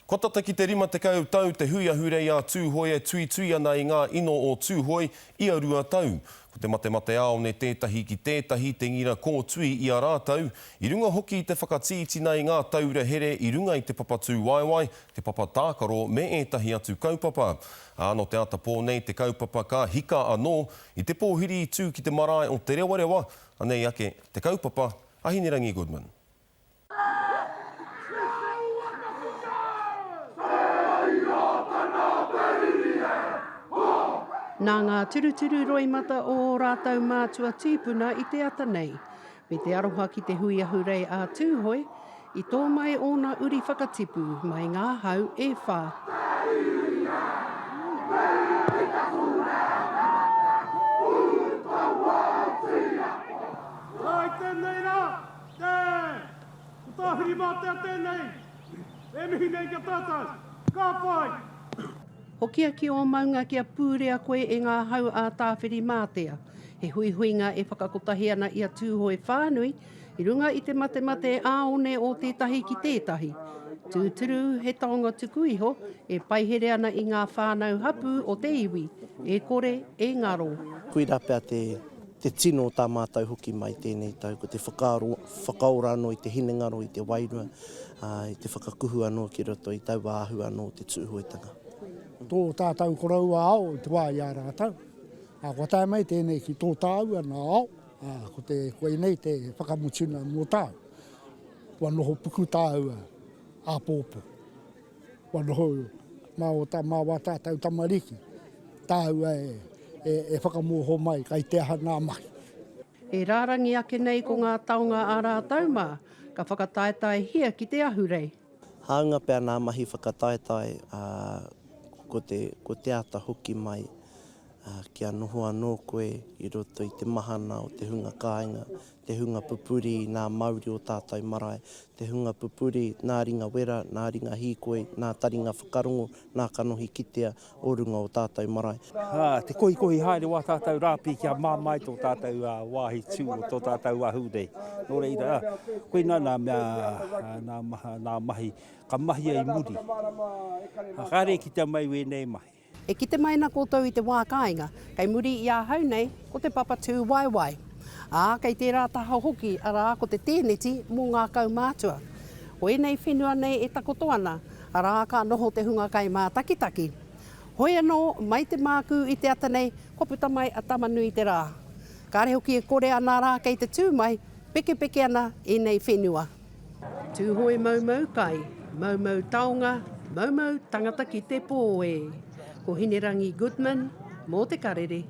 Kua tata ki te 50 tau te hui ahurei a Tūhoe e tuitui ana i ngā ino o Tūhoe ia rua tau. Ko te matemateāone tētahi ki tētahi te ngira kōtui i a rātou, i runga hoki i te whakatītina i ngā taura here i runga i te papa tūwaewae, te papa tākaro me ētahi atu kaupapa. Ā, nō te ata pō nei te kaupapa ka hika anō i te pōhiri i tū ki te marae o Te Rewarewa, anei ake te kaupapa a Hinerangi Goodman. Nā ngā turuturu roimata o ō rātou mātua tīpuna i te ata nei, me te aroha ki te hui ahurei a Tūhoe, i tō mai ōna uri whakatipu mai ngā hau e whā. Te, ko Tāwhirimātea tēnei, e mihi nei ki a tātou. Ka pai! Hokia ki ō maunga kia pūrea koe e ngā hau a Tāwhirimātea. He huihuinga e whakakotahi ana i a Tūhoe whānui i runga i te matemate ā-one o tētahi ki tētahi. Tūturu, he taonga tuku iho e paihere ana i ngā whānau hapū o te iwi, e kore e ngaro. Koirā pea te Te tino o tā mātou hoki mai tēnei tau, ko te whakaaro, whakaora anō i te hinengaro, i te wairua, ā, i te whakakuhu anō ki roto i taua āhua anō o te Tūhoetanga. Tō tātou koroua ao i te wā i a rātou, ā, kua tae mai tēnei ki tō tāua nā ao, ā, ko te, koinei te whakamutuna mō tāu. Kua noho puku tāua āpōpō. Kua noho mā o tā, mā wā tātou tamariki, tāua e, e, e whakamōho mai kai te aha ngā mahi. E rārangi ake nei ko ngā taonga a rātou mā, ka whakataetaehia ki te ahurei. Hāunga pea nā mahi whakataetae, ā, ko te, ko te ata hoki mai, ā, kia noho anō koe i roto i te mahana o te hunga kāinga, te hunga pupuri i nā mauri o tātou marae, te hunga pupuri nā ringa wera, nā ringa hīkoi, nā taringa whakarongo, nā kanohi kitea o runga o tātou marae. Ā, te kohikohi haere o ā tātou rāpi kia māmā ai tō tātou wāhi tū o tō tātou ahurei. Nō reira, koinā nā mea, nā maha, nā mahi ka mahia i muri. Kāre e kitea mai wēnei mahi. E kite mai ana koutou i te wā kāinga, kei muri i ahau nei ko te papa tūwaewae. Ā, kei tērā taha hoki, arā, ko te tēneti mō ngā kaumātua. Ko ēnei whenua nei e takoto ana, arā, ka noho te hunga kaimātakitaki. Hoi anō, mai te mākū i te ata nei, kua puta mai a Tama-nui-te-rā. Kāre hoki e kore ana rā kei te tū mai, pekepeke ana ēnei whenua. Tūhoe maumau kai, maumau taonga, maumau tangata ki te pō e. Ko Hinerangi Goodman, mō Te Karere.